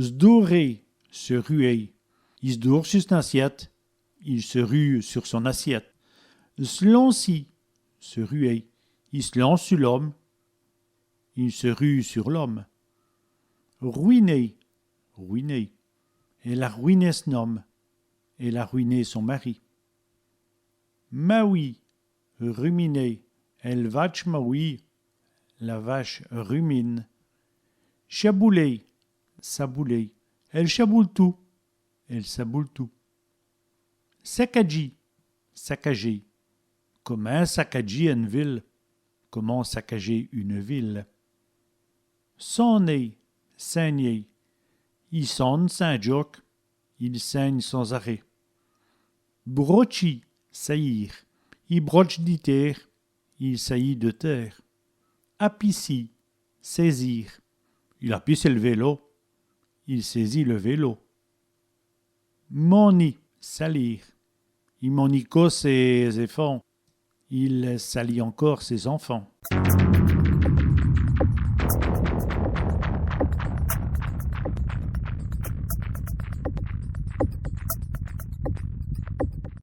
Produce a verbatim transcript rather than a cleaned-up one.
S' dourer, se ruer. I s' doûrt su s'n-assiète. Il se rue sur son assiette. S' lancer, se ruer. I s' lance su l'ome. Il se rue sur l'homme. Rwiner, ruiner. Èle a rwiné s'n-ome. Elle a ruiné son mari. Mawî, ruminer. El vatche mawît. La vache rumine. Chabouler, sabouler. El chaboule tout. Elle saboule tout. Sacadjî, saccager. Comint sacadjî ène vile. Comment saccager une ville ? Sanner, saigner. I sane sins djoke. Il saigne sans arrêt. Brotchî, saillir. I brotche di têre. Il saillit de terre. Apicî, saisir. Il apice èl vélo. Il saisit le vélo. Manni, salir. I manni co sès-èfants. Il salit encore ses enfants.